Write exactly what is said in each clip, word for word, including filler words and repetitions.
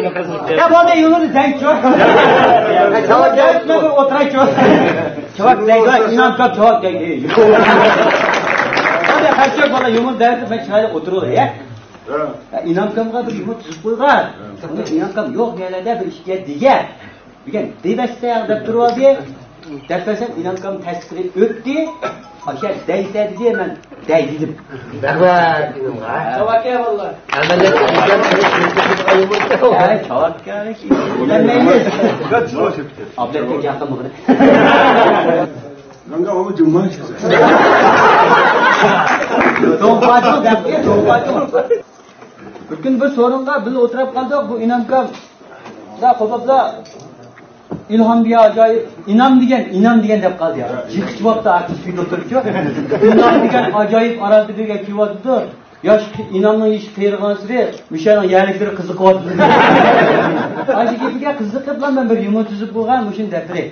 يا بولدى، يۇمۇرنى دەڭچۇ. دەۋەتمەي بىر ئولتۇرايچۇ. چاۋاك دەيدۇ، ئىنامكام چاۋاك دەيدۇ. ھەدە خەشەك بالا يۇمۇر دەۋەتسە، مەن چىرايلىق ئولتۇرۇۋالاي، ھە؟ ھە. ئىنامكامغا بىر يۇمۇر تۈزۈپ قويغان. ئۇنى ئىنامكام يوق يەرلەردە بىر ئىككى يەر دېگەن. دېگەن دېمەسسەڭ دەپ تۇرۇۋالدى. دەپ بەرسەم، ئىنامكام تەستىقلىنىپ ئۆتتى. ئاشا دەيسە دېدى، مەن دەي دېدىم. رەھمەت. چاۋاكە واللا. ھە، چاۋاكە. ئابلەتكە ياقىمىغىنى. ماڭا ئۇ جۇمما. دوڭپاچۇ دەپ، دوڭپاچۇ. بىر كۈن بىر سورۇنغا بىللە ئولتۇرۇپ قالدۇق، بۇ ئىنامكام. دا قوپۇپلا، ئىلھام دېگەن ئاجايىپ، ئىنام دېگەن، ئىنام دېگەن دەپ قالدى. يا جىقىچىۋاپتۇ ئارتىس كۈيدە ئولتۇرۇپچۇ. ئىنام دېگەن ئاجايىپ ئارال تۈبىگە كېلىۋاتىدۇ. ياش ئىنامنىڭ يېشى قېرىغانسېرى مۇشۇ يەرنىڭ يەرلىكلىرى قىزىقىۋاتىدۇ. ئاشۇ گېپىگە قىزىقىپلا مەن بىر يۇمۇر تۈزۈپ بولغان، مۇشۇنى دەپ بېرەي.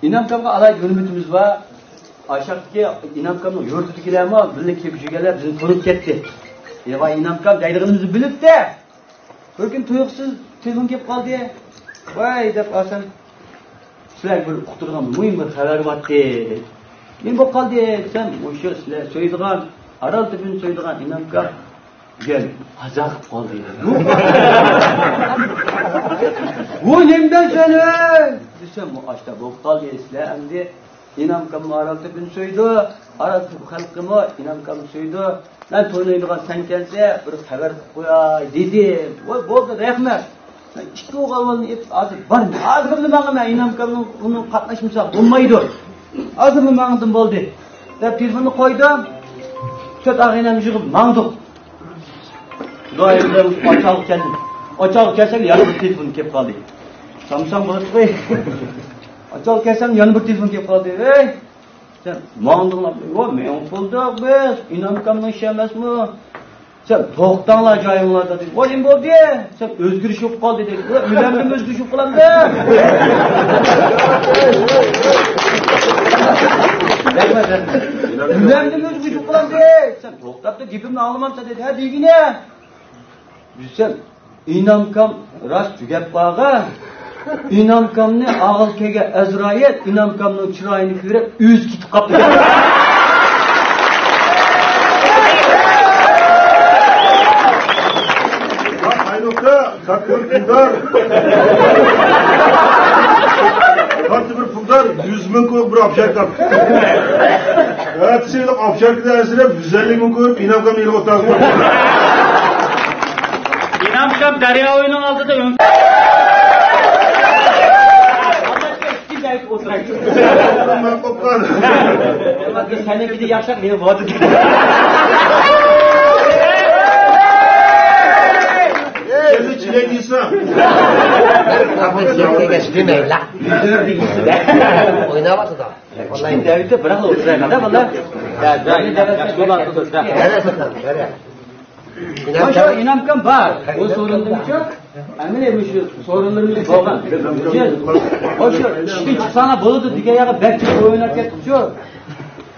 ئىنامكامغا ئالاھىدە ھۆرمىتىمىز بار. ئاشاقتىكى ئىنامكامنىڭ يۇرتىدىكىلەرمۇ بىللە كېلىپ يۈرگەنلەر بىزنى تونۇپ كەتتى. ئېۋا ئىنامكام دەيدىغىنىمىزنى بىلىپتۇ. بىر كۈن تۇيۇقسىز تېلېفون كېلىپ قالدى. ۋاي دەپ ئالسام، سىلەرگە بىر ئۇقتۇرىدىغان مۇھىم بىر خەۋەر بارتى. نېمە بولۇپ قالدى دېسەم، مۇشۇ سىلەر سۆيىدىغان، ئارال تۈبىنى سۆيىدىغان ئىنامكام دېگەن قازا قىلىپ قالدى. بۇ نېمىدەن سەن ئۆي دېسەم، بۇ ئاشتا بولۇپ قالدى. سىلەر ئەمدى ئىنامكاممۇ ئارال تۈبىنى سۆيىدۇ، ئارال تۈب خەلقىمۇ ئىنامكامنى سۆيىدۇ. مەن توينايدىغان سەن كەلسە بىر خەۋەر قىلىپ قوياي دېدىم. ۋاي بولدى، رەھمەت. مەن ئىككى ئوغۇلنى ئېلىپ ھازىر بارىمەن. ھازىرلا ماڭىمەن، ئىنامكامنىڭ ئۇنىڭ قاتناشمىسا بولمايدۇ. ھازىرلا ماڭدىم بولدى دەپ تېلېفوننى قويدۇم. تۆت ئاغىنەم يىغىپ ماڭدۇق. دائىم ئاچاغا كەلدىم. ئاچاغا كەلسەم يەنە بىر تېلېفون كېلىپ قالدى. سامساڭ بولاتتى. ئاچاغا كەلسەم يەنە بىر تېلېفون كېلىپ قالدى. ھەي! سەن ماڭدىڭلار، يوق، مېڭىپ بولدۇق بىز، ئىنامكامنىڭ ئىشى ئەمەسمۇ؟ سەن توختاڭلار جايىڭلاردا دېدى. ۋاي، نېمە بولدى؟ سەن ئۆزگىرىش بولۇپ قالدى دېدى. ئۆلەمدىمۇ ئۆزگىرىش بولۇپ قالامدۇ؟ ئۆلەمدىمۇ ئۆزگىرىش بولۇپ قالامدۇ؟ سەن توختاپتۇ، گېپىمنى ئاڭلىمامسەن دېدى. ھە، دېگىنە. بىلسەم، ئىنامكام راست گەپ بارغا، ئىنامكامنى ئاغىل كەلگەن ئەزرائىل ئىنامكامنىڭ چىرايىنى كۆرۈپ ئۆزى كېتىپ قاپتۇ. ئاينۇقتا كاتتا بىر پۇلدار، كاتتا بىر پۇلدار يۈز مىڭ كويۇپ بىر ئاپشاركا تاپتى. ئەتىسى ئوپچاركىدا ئەنسىرەپ، يۈز ئەللىك مىڭ كويۇپ، ئىنامكام ئېلىپ ئولتۇرۇپتۇ. ئىنامكام دەريا بويىنىڭ ئالدىدا ئۆڭ-، سەنىڭكىدە ياخشىراق، مېنىڭ باردا. ئويناۋاتىدۇ. ئىككى دەۋىتى بىراقلا ئولتۇرايقاندا بالىلار. يا، يا، يا، يا، يا. مانا شۇ ئىنامكام بار. ئۇ سورۇندىمۇ شۇ. ئەمدى مۇشۇ سورۇنلىرىمىز بولغان. مۇشۇ ئىشتىن چىقساڭلار بولىدۇ دېگەن يەرگە بەك چىقىپ ئويناپ كەتتۇق شۇ.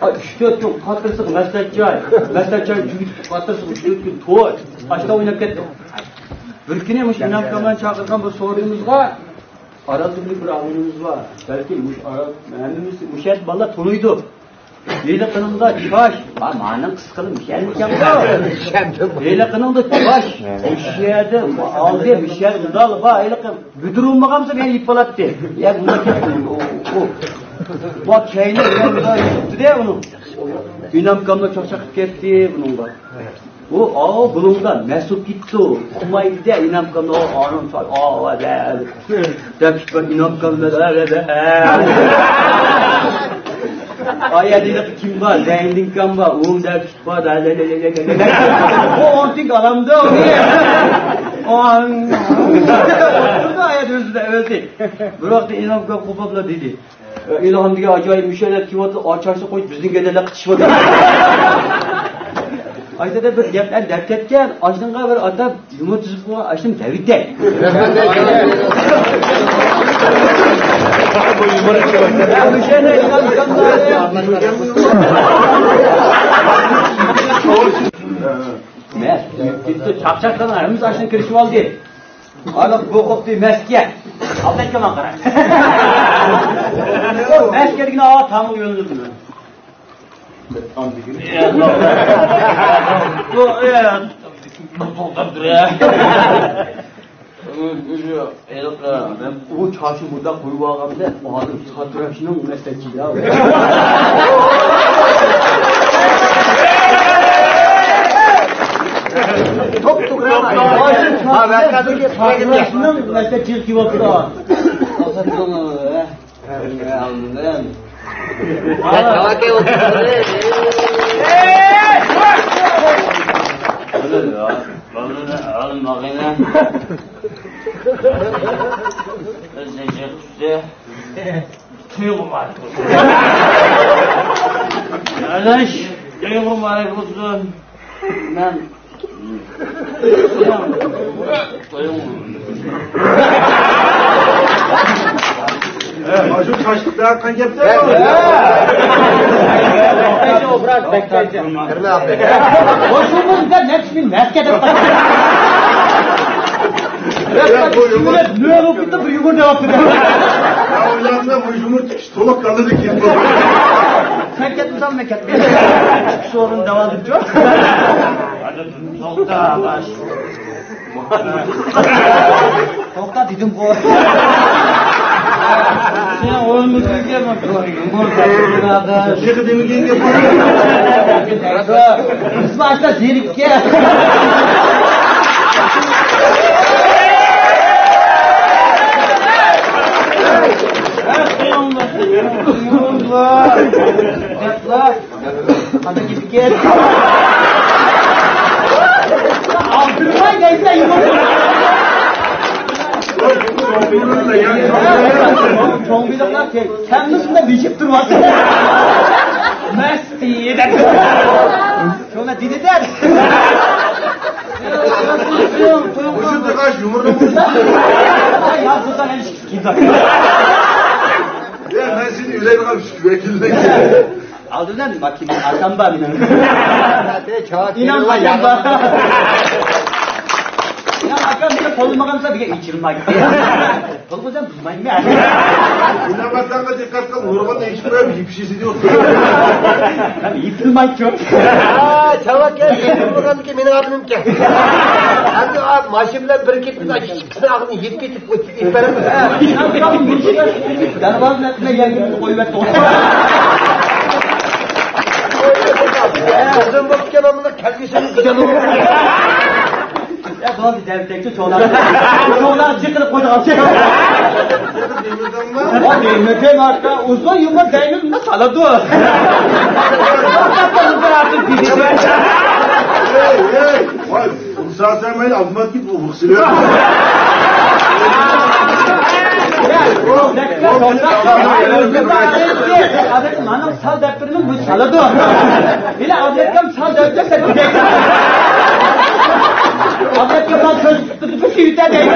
ئۈچ تۆت كۈن قاتتىرسىق مەسلىھەت جاي، مەسلىھەت جاي تۈگىتىپ قاتتىرسىق ئۈچ تۆت كۈن توي. ئاشتا ئويناپ كەتتۇق. بىر كۈنى مۇشۇ ئىنامكاملارنى چاقىرغان بۇ سورۇنىمىزغا ئارال تۈبلۈك بىر ئاغىنىمىز بار. بەلكى مۇشۇ ئارال، ھەممىمىز مۇشۇ يەردە بالىلار تونۇيدۇ. ھېلىقىنىڭدا چاچ، ھا، مانىڭ قىسقىلى مۇشۇ يەرنىكەن. ھېلىقىنىڭدا چاچ، مۇشۇ يەردە ئالدى، مۇشۇ يەردە ئۇنداق بار، ھېلىقى بۈدۈرۈلمىغانمىسا مېنى يىپ بولاتتى. يا، بۇنداق كەتتى. ئۇ، ئۇ. بۇ كەينى يەردە يىپتىدە ئۇنىڭ. ئىنامكاملا چاقچاق قىلىپ كەتتى بۇنىڭغا. ئۇ، ئاۋۇ، بۇنىڭدا مەسۇپ كېتىپتۇ. ئۇقمايدۇ-دە، ئىنامكاملا، ئۇ، ئانىڭ چاي، ئاۋۇ، دە، دەپ كېتىپ، ئىنامكاملا، دە، دە، دە. ئايا دېدى، كىم بار؟ زەينىدىن كام بار؟ ئۇم دەپ كېتىپ بار، دە، دە، دە. ئۇ ئون تىك ئالامدۇ، ئۇنى. ئون. ئولتۇردى ئايا ئۆزىدە ئۆزى. بىر ۋاقىتتا ئىنامكام قوپۇپلا دېدى. ئىلھام دېگەن ئاجايىپ مۇشۇ يەرلەر كېلىۋاتىدۇ، ئاچارسا قويۇپ بىزنىڭ گەدەلەر قىچىشىۋاتىدۇ. ئاشۇ بىر گەپلەرنى دەپ كەتكەن، ئاشۇنىڭغا بىر ئاتاپ يۇمۇر تۈزۈپ قويغان، ئاشۇنى دەۋېتەي. بۇ يۇمۇر. مەس، كېتىپتۇ، چاقچاقلارنىڭ ھەممىسى ئاشۇنى كىرىشىۋالدى. ئانا بۇ قوپتى مەسكە. ئالدايتتىما قارا. مەسكە دېگىنى ئاۋا تامغا يۆنىلىدۇ. بۇ، ئە، بۇ توختاپ تۇر، ئە. ئۇ چاچنى مۇنداق قويۇپ ئالغاندا، ئادەم ساتىراشنىڭ مەسلىكىدە. توپتوغرا. ھا، ۋەقەدىكى ساتىراشنىڭ مەسلىكىگە كېلىۋاپتۇ. تۇيغۇ مۇبارەك بولسۇن. ئاداش، تۇيغۇ مۇبارەك بولسۇن. مەن ماشۇ چاچلىقتا ئاتقان گەپلەر. بەك ئوبراز، بەك. ماشۇ بىزدە نەچچە مىڭ مەسكە دەپ. نۆل بىتتە بىر يۇمۇر دەۋاپتۇ. يا ئويلانسا بۇ يۇمۇر تولۇق كاللىدىن كېيىن بولدى. سەن كەتمىسەڭ مەن كەتمەيمەن. ئىككى سورۇن داۋالدىمچۇ؟ توختا، باش. توختا دېدىمغۇ. سەن ئورنۇڭدىكى يىغا دېمىگەنگە بىز باشتا زېرىككە. قانداق گېپىكەن؟ ئاغدۇرماي دەيسەن، يۇمۇر. چوڭ بېلىقلار كەممىسىندە بېشىپ تۇرۇۋاتىدۇ. مەستى دەپ. شۇنى دېدى دە. مۇشۇنداق يۇمۇرنى يا، مەن سېنى ئۆيلەيدىغان ئۈچ ۋەكىلدەك. ئالدىدىن باكىم ئاكام بار مېنىڭ. ئىنام ئاكام بار. ئىنام ئاكام مېنى قوللىمىغانسا دېگەن ئېچىلمايتتى. قولغۇزام بۇزمايمەن. ئىنام ئاكامغا دىققەت قىل، نۇرغۇن ئېشىقلار يېپىشىسى يوق. يېپىلمايتتى. ھە، چاۋاكەن، يېپىلمىغاندىكىن مېنىڭ ئابىنىمكەن. ئەمدى ماشىنا بىلەن بىر كېتىپ، ئىككىسىنى ئاغزىنى يېپ كېتىپ. دەرۋازىنى ئەتمە يەرگە قويۇۋەتتى. ئۇزۇن بولۇپ كېلەمدۇ كەلگۈسىنى جانىغا. يا بولدى، دەۋېتەيچۇ، چوغلار. چوغلار چىقىرىپ قويدۇق. ئۇزۇن يۇمۇر دەيمىز، سالىدۇ. ھەي، ھەي، ۋاي. ئۇنساسەن مەيلى، ئابلىمات كېلىپ ئۇرۇقسىلى. مانا سال دەپتىرىمىز بۇ سالىدۇ. ھېلى ئابلەتكەم سال دەپتىر سەن دېگەن. ئابلەتكەم سال سۆز تۇتۇپ يۈتە دەيدۇ.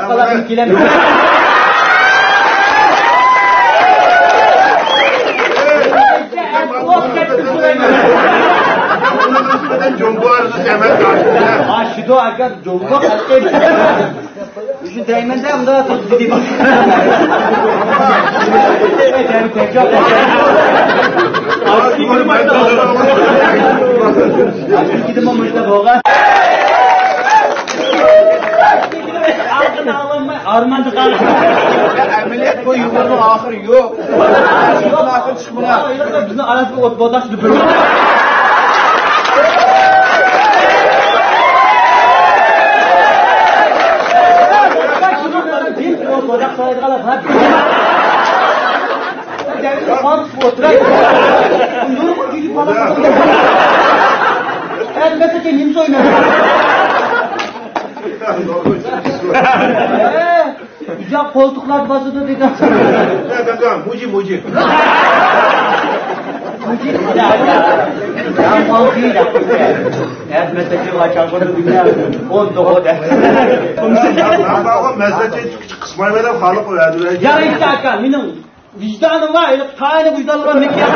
قالارمىز كېلەمدۇ؟ ئاشىدۇ ئاكا جۇڭگو خەلقى. شۇ دەيمەن دە، ئۇنداق تۇتۇپ دېدى. ئارماندا قالغان. ئەمەلىيەت بۇ يۇمۇرنىڭ ئاخىرى يوق. بىزنىڭ ئارىمىزدا ئوت بوزاق بىر. ئەمەسە نېمە سۆيمەيدۇ؟ ئۇجاق قولتۇقلارنى باسىدۇ دېدى. يا، يا، يا، مۇجى، مۇجى. مۇجى دېدى. يا، مۇجى دېدى. يا، مەسىلەن، ئاچاقلىرىنى بىلمەي، ئون توغۇ دە. مەسىلەن، قىسمايۋەرەم، خالىق ئۆلەدى. يا، ئىشتە ئاكا، مېنىڭ ۋىجدانىم بار، ھېلىقى تايىنى ۋىجدانلىق مېكىياژ.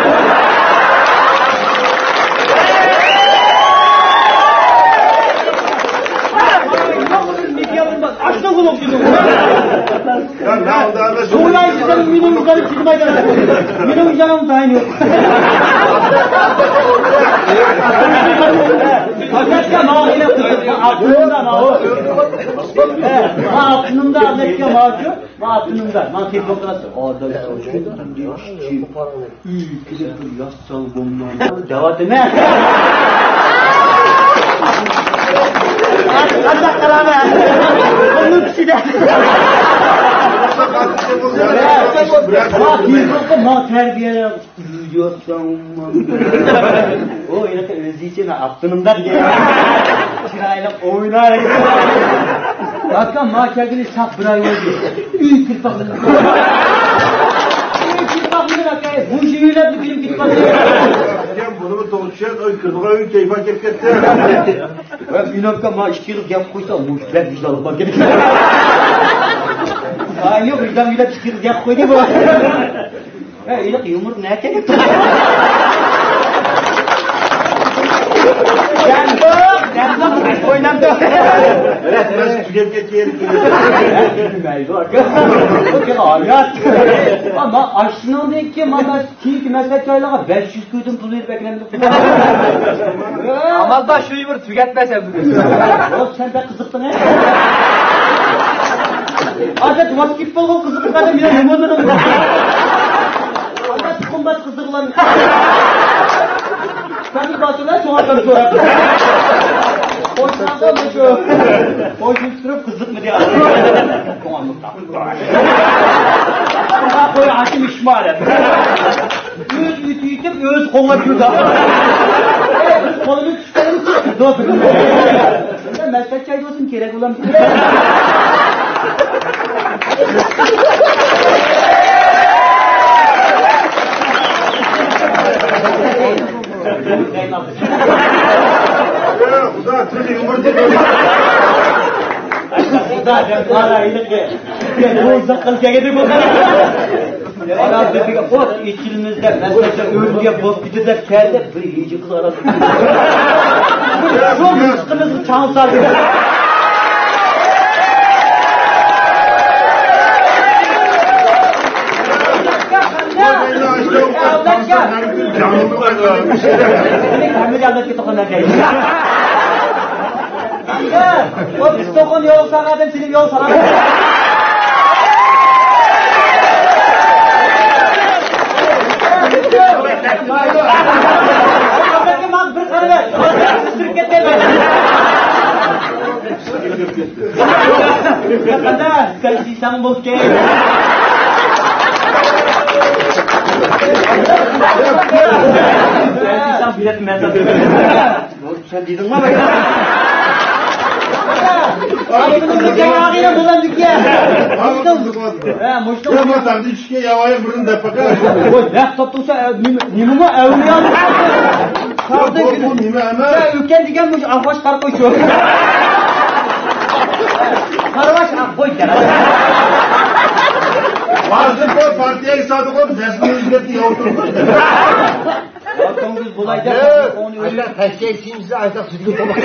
مېنىڭ ۋىجدانىم چىدىمايدۇ. مېنىڭ ۋىجدانىم تايىنى يوق. پاكاتكا ماۋۇ ئېلىپ، ئاپتونومدا ماۋۇ. ئاپتونومدا ئەمەسكەن ماۋۇ. ماۋۇ ئاپتونومدا. ماڭا تېلېفون قىلاسىز. ئادەم ئۈي كىرىپ ياتساڭ بولمايدۇ دەۋاتىمەن. قانداق قىلىمەن؟ ئۇنىڭ ئىچىدە. ماڭا تەربىيە. ئۆزى ياتساڭ. ئۇ ھېلىقى ئۆزى ئىچىدە ئاپتونومدا دېگەن. چىرايلىق ئوينايدۇ. ئاكام، ماڭا كەلگىلى ساق بىر ئاي بولدى. ئۆي كىرپاقلىرىم. ئۆي كىرپاقلىرىم ئاكا. مۇشۇ ئۆيلەرنى كىرىپ كېتىپ قالدى. ئاكام، بۇنىمۇ توغرا چۈشەن، ئۆي كىرىدىغان ئۆي كەيپىيات كېلىپ كەتتى. ۋە ئىناكا، ماڭا ئىككى يىل گەپ قويسا، مۇشۇ بەك ۋىجدانلىق بار كېلىپ. ھاي يوق، ۋىجدان بىلەن ئىككى يىل گەپ قويدى بۇ. ھە، ھېلىقى يۇمۇر نەگە كەتتى؟ دەمدۇق، دەمدۇق، ئوينامدۇق. رەسمىي تۈگەپ كەتكەن. مەيلى، ئاكا. بۇ كېلە ھايات. ئەمما ئاشۇنىڭدىن كېيىن مانا كېيىنكى مەسلىھەت جايلارغا بەش يۈز كويدىن پۇل بېرىپ ئەكىرەمدۇق. ئامال بار، شۇ يۇمۇر تۈگەتمەسەم بۈگۈن. ئۇ سەن بەك قىزىقتىڭ ھە؟ ھازىر ۋاز كېتىپ بولغان قىزىقىپ قالدىم، مېنىڭ يۇمۇرلىرىم. ھازىر تۇخۇمباش قىزىقلار. سەن باتۇرلار شۇڭا سەن سوراپ. قوشناققا مۇشۇ. قوشنىسى تۇرۇپ قىزىقمىدى. شۇڭا مۇنداق. شۇنداق قوي، ئاشۇ ئىش بار دەپ. ئۆز ئۆتۈۋېتىپ، ئۆز قوڭلاپ يۈردى. بىز قولىمىز چۈشكەنمىز چىقتى. شۇنداق مەسلىھەت جايى بولسۇن، كېرەك بولامدۇ؟ خۇدا تىلى يۇمۇر دېدى. خۇدا دەپ قارا ئىلىقى. بۇ زىققىل كەگىدى بۇ. ئانا بىزگە ئوت ئېچىلمىز دەپ، مەسىلەن، ئۆلگەن بولۇپ كېتىدۇ دەپ كەلدى، بىر ھىجى قىز ئاراسىدا. شۇ رىزقىمىزغا چاڭ سالدى. ھەممە جانلىققا توقۇنار دەيدۇ. ئۇ بىز توقۇن يول ساغادىن سېلىپ يول ساغادىن. بىر قارىۋەت. سۈرۈپ كەتكەن. قانداق؟ سەن سىيساڭ بولكەي. سەن سىيساڭ بېلەت مەن ساتىمەن. سەن دېدىڭما؟ ئاغىنەم بولامدىكەن. ھە، مۇشۇ. يا، ما تاغدىن چۈشكەن ياۋايى بۇرۇن دەپ باقا. ۋاي، نەق تاپتۇقسا، نېمە، نېمىمۇ ئەۋلىيا؟ بۇ، بۇ نېمە ئەمەس؟ ئۈلكەن دېگەن مۇشۇ ئاقباش قارا قوي شۇ. قارىۋاش ئاق قوي دەپ. ھازىر بۇ پارتىيەگە سادىق بولۇپ، دەسمىنى ئۆزگەرتتى، ياۋۇتۇردى. ۋاقتىڭىز بولاي دەپ، ئايتا تەشكەك سىيمسىز، ئايتا سۈتكە تولۇق.